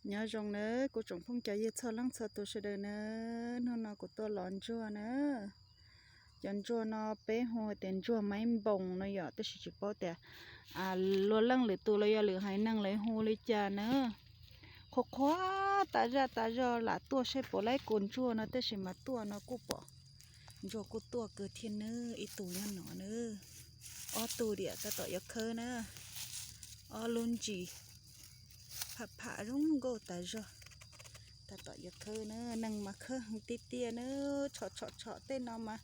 Nyob zoo nawb kuv tsoom phooj cov ywg txhua leej txhua tus sawv daws nawb, hnub no kuv tuaj los ntsuag na. Cov ntsuag no peb hu tias ntsuag maib npoos no yom, tab sis tsis paub tias luag leej lwm tus los yog lwm haiv neeg lawv hu li cas na. Qhuav qhuav tas zaj tas zog lam tuaj saib puas laib kuv ntsuag no, tab sis mas tuaj no kuj pom ntsuag kuj tuaj kawg thiab nawb, ib tug nyob no nawb, ob tug diam tab tom yuav khawb na, ob lub ntsis pham pham zoo nkauj tas zog, tab tom yuav khawb na, neeg mas khawb heev tiag tiag na, tshom tshom tshom tej no mas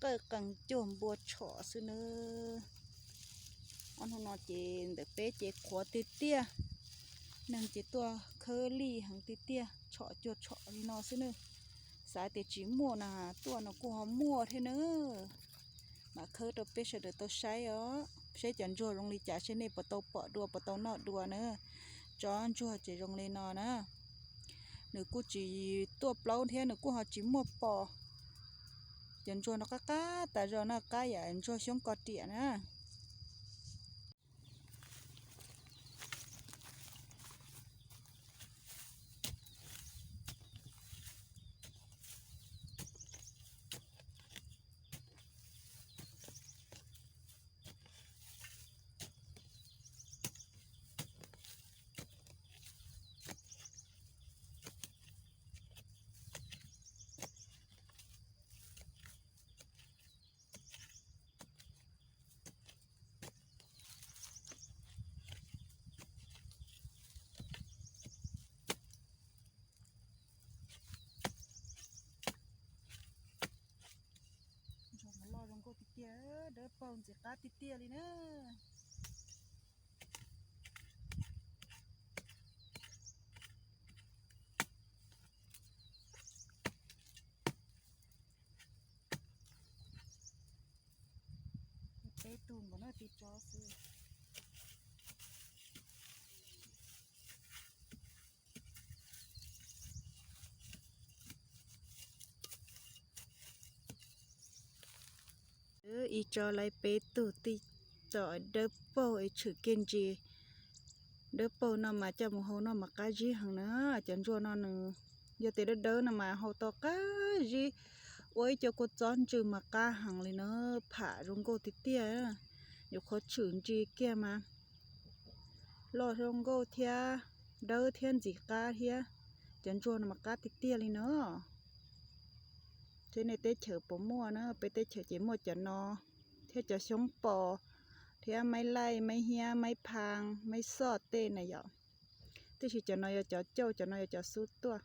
qawj qees cuag npua tshom xwb nawb. Ob hnub no ces ntawm peb ces qhuav tiag tiag, neeg ces tuaj khawb lij heev tiag tiag, tshom cuag tshom li no xwb nawb. Xav tias tsis muaj na, tuaj no kuj ho muaj thiab nawb. Mam khawb rau peb sawv daws tau saib os, saib cov ntsuag zoo li cas, saib nej puas tau pom dua puas tau noj dua na. Tsob ntsuag ces zoo li no na. Nws kuj tsis tuaj plaub thiab nws kuj ho tsis muaj pos. Cov ntsuag no qab qab tas zog no, qab yam ntsuag xyoob ko riam na. Ntsuag loj zoo nkauj tiag tiag, dawb paug ntxim qab tiag tiag li na. Peb tug nkaus na, tib tsob xwb. Ib tsob lawv peb tug tib tsob dawb paug es tshwm kiag ntsis. Dawb paug no mas coj mus hau noj mas qab zib heev na. Cov ntsuag no nws yog tias dawb dawb no mas hau tau qab zib, ua ib co kua txob ntsws mas qab heev li na, pham zoo nkauj tiag tiag. Nyuam qhuav tshwm ntsis kiag mas loj zoo nkauj thiab, dawb thiab ntxim qab thiab. Cov ntsuag no mas qab tiag tiag li na. Thiab nej teb chaws puas muaj na, peb teb chaws ces muaj cov no thiab cov xyoob pos thiab maib laij, maib hiab, maib phaab, maib xoj tej na yom. Tiam sis cov no yog cov cauj, cov no yog cov xub tuaj.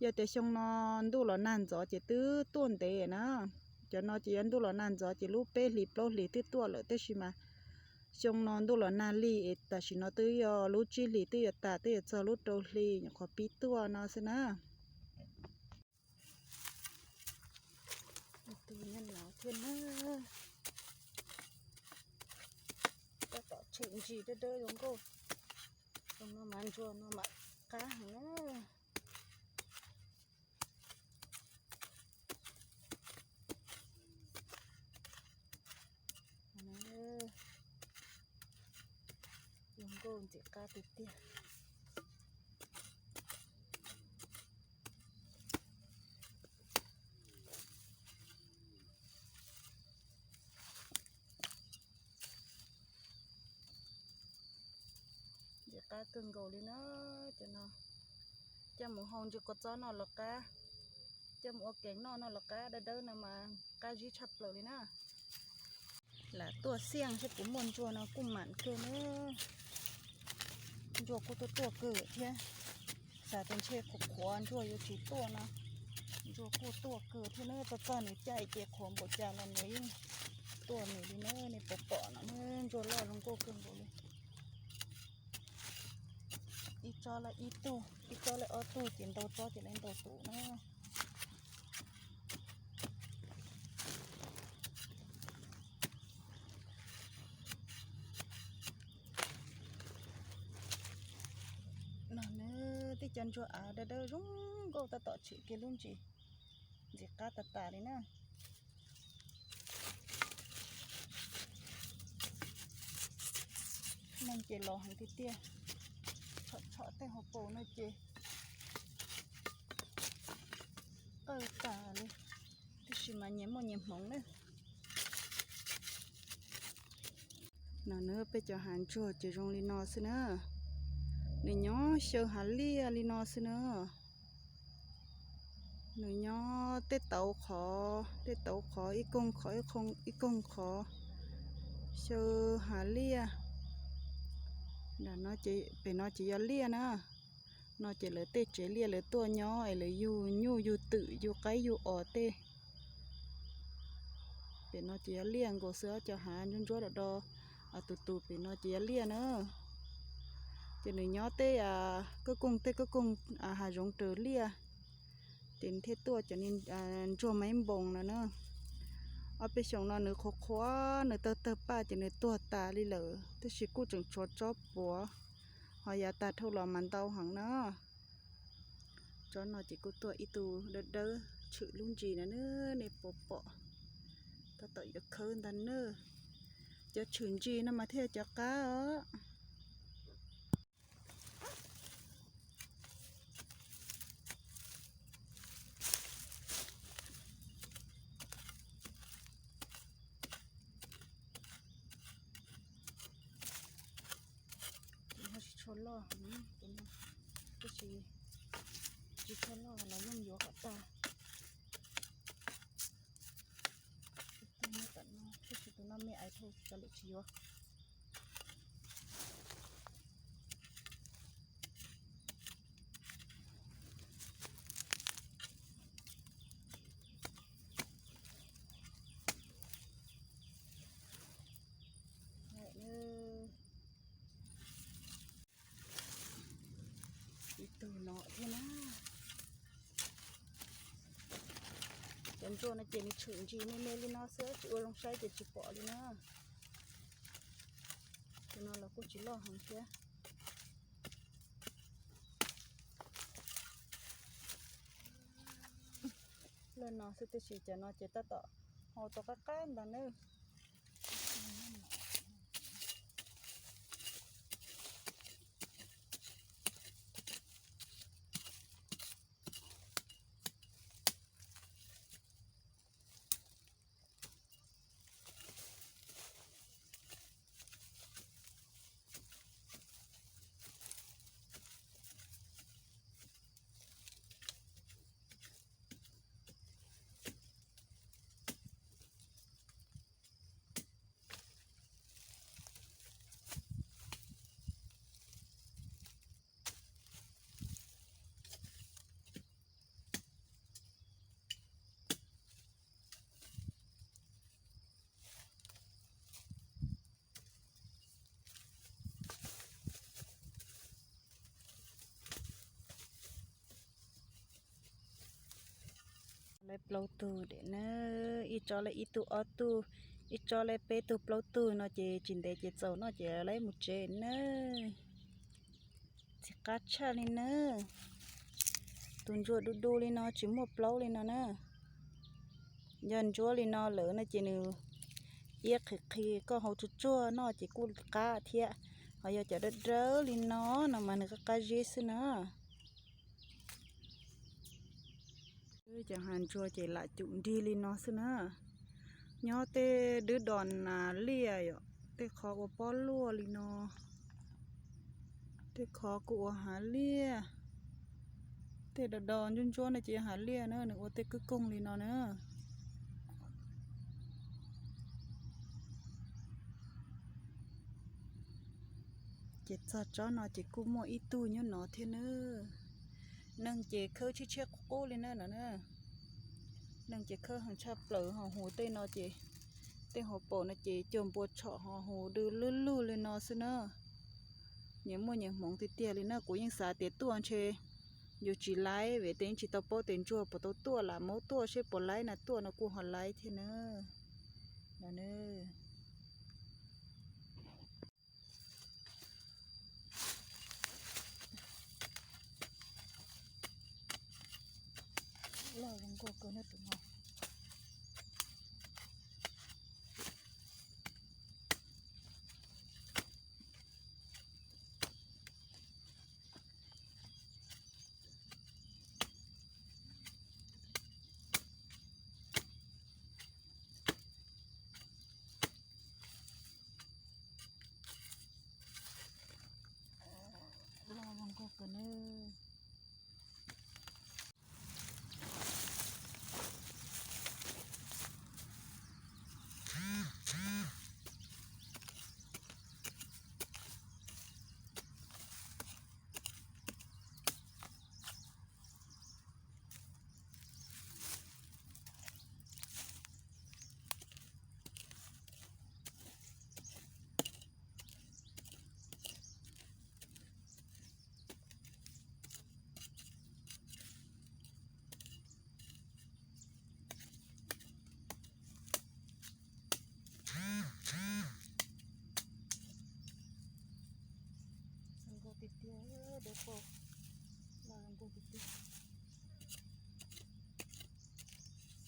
Yog tias xyoo no ntuj los nag ntxov ces twb tuaj ntev na. Cov no ces yog ntuj los nag ntxov ces lub peb hlis plaub hlis twb tuaj lawm, tiam sis mas xyoo no ntuj los nag lig es tam sim no twb yog lub tsib hlis twb yuav tas, twb yuav txog lub rau hli nyuam qhuav pib tuaj no xwb na. Tus nyob no thiab na, tab tom tshwm ntsis dawb dawb zoo nkauj. Zoo no mas ntsuag no mas qab heev na. Zoo nkauj ntxim qab tiag tiag. Ntxim qab kawg nkaus li na. Cov no coj mus hau ntsis kua txob noj los qab, coj mus ua kev noj noj los qab, dawb dawb no mas qab zib tshaj plaws li na. Lam tuaj xiaj seb puas muaj ntsuag no kuj mam kawg na. Ntsuag kuj tuaj tuaj kawg thiab. Xav tias ntshe qhuav qhuav ntsuag yuav tsis tuaj no, ntsuag kuj tuaj kawg thiab na. Txog txog nws caij ces qhuav npaum cas los nws yeej tuaj nws li na. Nej puas pom no, ntsuag loj zoo nkauj kawg nkaus li. Ib tsob lawm ib tug, ib tsob lawm ob tug ces ntau tsob ces lawv ntau tus na. No na, tib co ntsuag av dawb dawb zoo nkauj tab tom tshwm kiag lub ntsis, ntxim qab tas tas li na. Neeg ces los heev tiag tiag, tshom Tej hauv paus no ces qawj tas li, tiam sis mas nyias muaj nyias hmoov na. No na, peb cov hav ntsuag ces zoo li no xwb na. Nws nyob xyaw hav liaj li no xwb na. Nws nyob tej tauv qhov tej tauv qhov, ib koog qhov ib koog qhov, xyaw hav liaj. Pem no ces yog liaj na. No ces lawv tej tsev liaj lawv tuaj nyob es lawv yug nyuj yug twm yug qaib yug os tej. Pem no ces yog liaj nkaus xwb, cov hav ntsuab ntsuab do do, tus tus pem no ces yog liaj na. Ces nws nyob tej kawj koog tej kawj koog hav zoov raws liaj, ces thiaj tuaj cov ntsuag maib npoos no na. Ob peb xyoos no nws qhuav qhuav nws tawg tawg paj ces nws tuag tas li lawm, tab sis kuj tseem tshuav tsob puav, ho yav tag dhau los mas ntau heev na. Tsob no ces kuj tuaj ib tug dawb dawb tshwm lub ntsis no na, nej puas pom. Tab tom yuav khawb ntag na. Cov tshwm ntsis no mas thiaj cov qab os. Tsis tshua loj, tab sis tsis tshua loj los yeej yuav kom tag. Tab sis tus no me aiv dhau, cov lwm tsis yuav. Ib tug no thiab na. Cov ntsuag no ces nws tshwm ntsis me me li no xwb, tsis ua zoo saib ces tsis pom li na. Tus no los kuj tsis loj heev thiab. Loj no xwb tiam sis cov no ces tab tom hau tau qab qab ntag nawb. Lawv plaub tug dam na, ib tsob lawv ib tug ob tug, ib tsob lawv peb tug plaub tug no ces tsis ntev ces txaus noj ces lawv mus tsev na. Txiv qab tshaj li na. Tus ntsuag du du li no tsis muaj plaub li no na. Yog ntsuab li no lawm no ces nws iab qhi qhi, koj hau tsuag tsuag noj ces kuj qab thiab. Ho yog cov dawb dawb li no no mas nws qab qab zib xwb na. Cov hav ntsuag ces lam cum nrig li no xwb na. Nyob tej dwb do nas liaj yom, tej qhov ua pob luaj li no, tej qhov kuj ua hav liaj. Tej do do ntsuab ntsuab no ces yog hav liaj na, nws ua tej kwj koog li no na. Ces txog tsob no ces kuj muaj ib tug nyob no thiab na. Neeg ces khawb tshiab tshiab qub qub li na no na. Neeg ces khawb heev tshaj plaws, ho hu tej no ces, tej hauv paus no ces cog npua tshom ho hu dw lug lug li no xwb na. Nyias muaj nyias hmoov tiag tiag li na, kuv yeej xav tias tuaj ntshe yus tsis laib, vim tias yeej tsis tau paub tias ntsuag puas tau tuaj, lam muab tuaj seb puas laib na, tuaj no kuj ho laib thiab na. No na. Loj zoo nkauj kawg na tus no. Tus na. Zoo nkauj tiag tiag, dawb paug, loj zoo nkauj tiag tiag.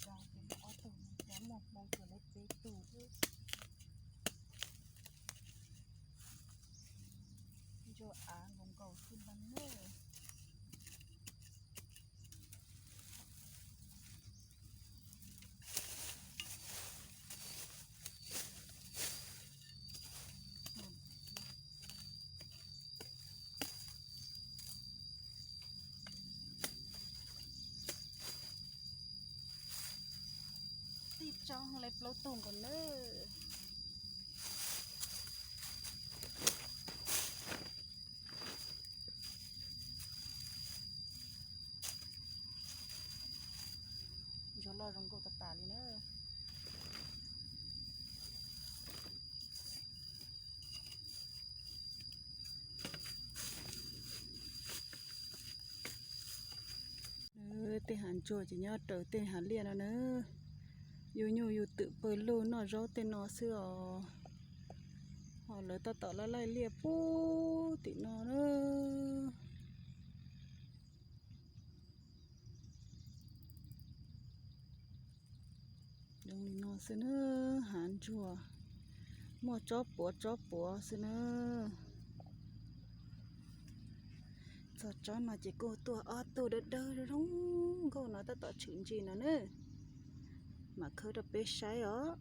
Xav tias muaj ob tug no, cas muaj hmoo tsuas lawv peb tug xwb. Ntsuag av nkaus nkaus xwb ntag nawb. Tib tsob lawv plaub tug nkaus nawb. Ntsuag loj zoo nkauj tas tas li na. Tej hav ntsuag ces nyob raws tej hav liaj no na. Yug nyuj yug twm pawg lug noj zaub tej no xwb os. Ho lawv tab tom laij laij liaj puag tim no na. Zoo li no xwb na, hav ntsuag muaj tsob puav tsob puav xwb na. Txog tsob no ces kuj tuaj ob tug dawb dawb zoo nkauj no tab tom tshwm ntsis no na. Mam khawb rau peb saib os.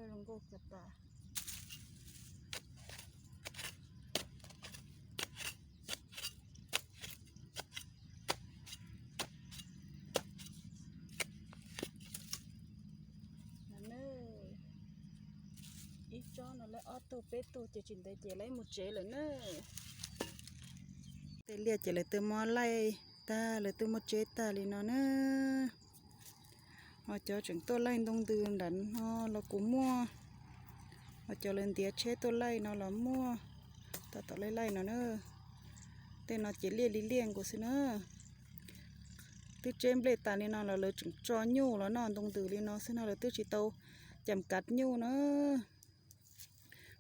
Zoo nkauj tas tas. Ib tsob no lawv ob tug peb tug ces tsis ntev ces lawv mus tsev lawm na. Tej liaj ces lawv twb muab laij tag, lawv twb muab tseb tag li no na. Ho cov tseem tuaj laij ntoo ntws nram no los kuj muaj, ho cov lawv ntiav tsheb tuaj laij no los muaj, tab tom laij laij no na. Tej no ces liaj li liaj nkaus xwb na. Twb tseb nplej tas li no los lawv tseem tso nyuj los noj ntoo ntws li no xwb no, lawv twb tsis tau cam kav nyuj na.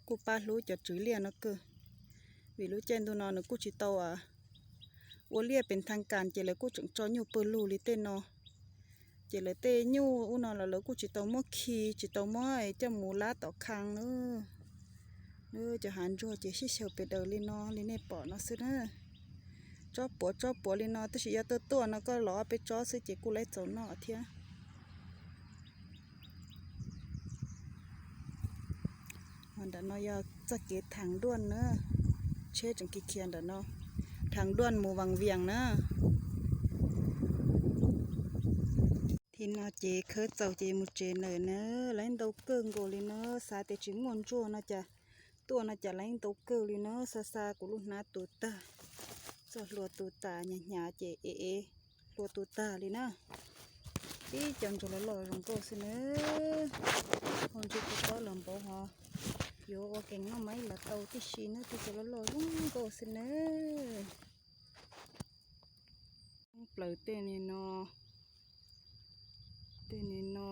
Kuj pab hlub cov tswv liaj no kawg, vim lub caij ntuj no nws kuj tsis tau ua liaj pes thaj kas ces lawv kuj tseem tso nyuj pawg lug li tej no. Ces lawv tej nyuj ub no los lawv kuj tsis tau muab khi, tsis tau muab coj mus lab tom khas na. Cov hav ntsuag ces sib xyaw pes daws li no li nej pom no xwb na. Tsob puav tsob puav li no, tab sis yog tuaj tuaj no koj los ob peb tsob xwb ces kuj laib txaus noj thiab. Nram no yog txoj kev thaav duaj na, tsheb tseem khiav khiav nram no, thaav duaj mus Vas Vias na. Thaum no ces khawb txaus ces mus tsev lawm na. Laib ntau kawg nkaus li na, xav tias tsis muaj ntsuag no cas tuaj no cas laib ntau kawg li na, xa xa kuv lub hnab tu tag, txoj hlua tu tas, hnyav hnyav ces ev ev hlua tu tag li na. Tib co ntsuag loj loj zoo nkauj xwb na. Ho ntsuag pob pob los npaum ho yuav ua kees noj mas ib los tau tib si na, tib co loj loj zoo nkauj xwb na. Plaws tej ni no, tej ni no,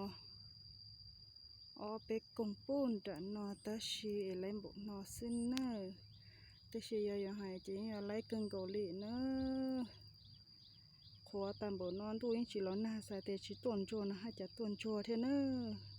ob peb koog puag nram no tab sis es laib npaum no xwb na. Tab sis yog yuav hais ces yeej yog laib kawg nkaus li na. Qhuav tag npaum no ntuj yeej tsis los nag, xav tias tsis tuaj ntsuag no haj cas tuaj ntsuag thiab nab.